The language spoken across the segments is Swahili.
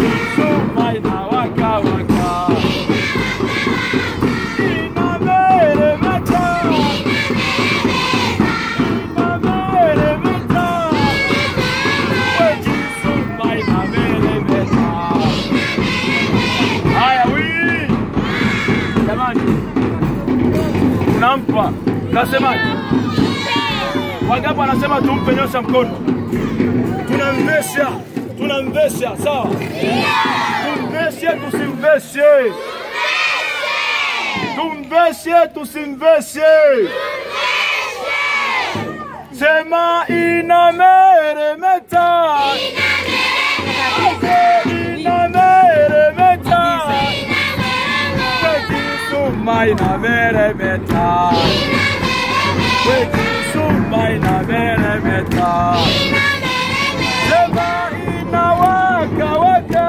Kisuma inawaka waka. Inameremeta. Inameremeta. Kisuma inameremeta. Haya wi. Jamani. Tunampa. Nasemaje? Wangapi wanasema tumpe? Nyosha mkono. Tunamvesha, tunamvesha, sawa? Tumveshe, tusimveshe. Tumveshe, tusimveshe. Sema inameremeta. Inameremeta. Kisuma inameremeta. Kisuma inameremeta. Sema inawaka waka.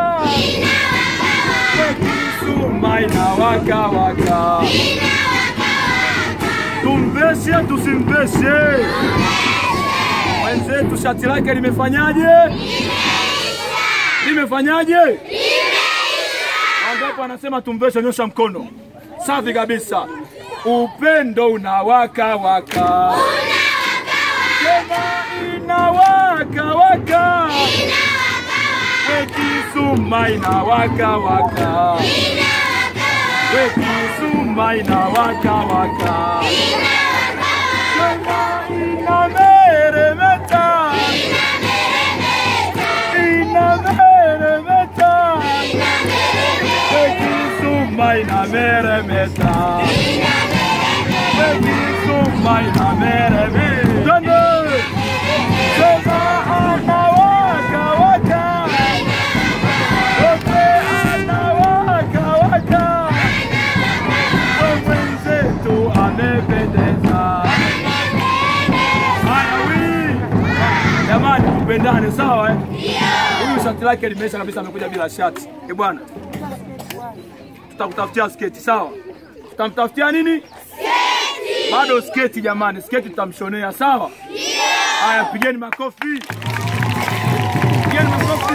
Kisuma inawaka waka. Tumveshe, tusimveshe. Wenzetu shati lake limefanyaje? Limefanyaje? Wangapi wanasema tumveshe? Nyosha mkono. Safi kabisa. Upendo unawaka waka. Sema inawaka waka. Kisuma inawaka waka. Kisuma inawaka waka. Sema inameremeta. Inameremeta. Kisuma inameremeta. Kisuma inameremeta. Sema anawaka waka. Anawaka waka. Mwenzetu amependeza. Haya wi. Jamani tupendane, sawa eh? Huyu shati lake limeisha kabisa, amekuja bila shati. Eh bwana. Tutakutafutia sketi, sawa? Tutamtafutia nini? Sketi. Bado sketi jamani, sketi tutamshonea, sawa? Haya, pigeni makofi. Pigeni makofi.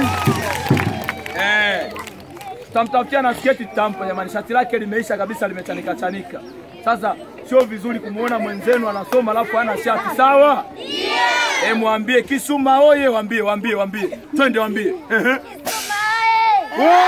Tutamtafutia na sketi tutampa jamani. Shati lake limeisha kabisa, limechanika chanika. Sasa sio vizuri kumuona mwenzenu anasoma alafu hana shati, sawa? Ndio. Mwambie Kisuma oye, waambie, waambie, waambie. Twende waambie. Kisuma oye.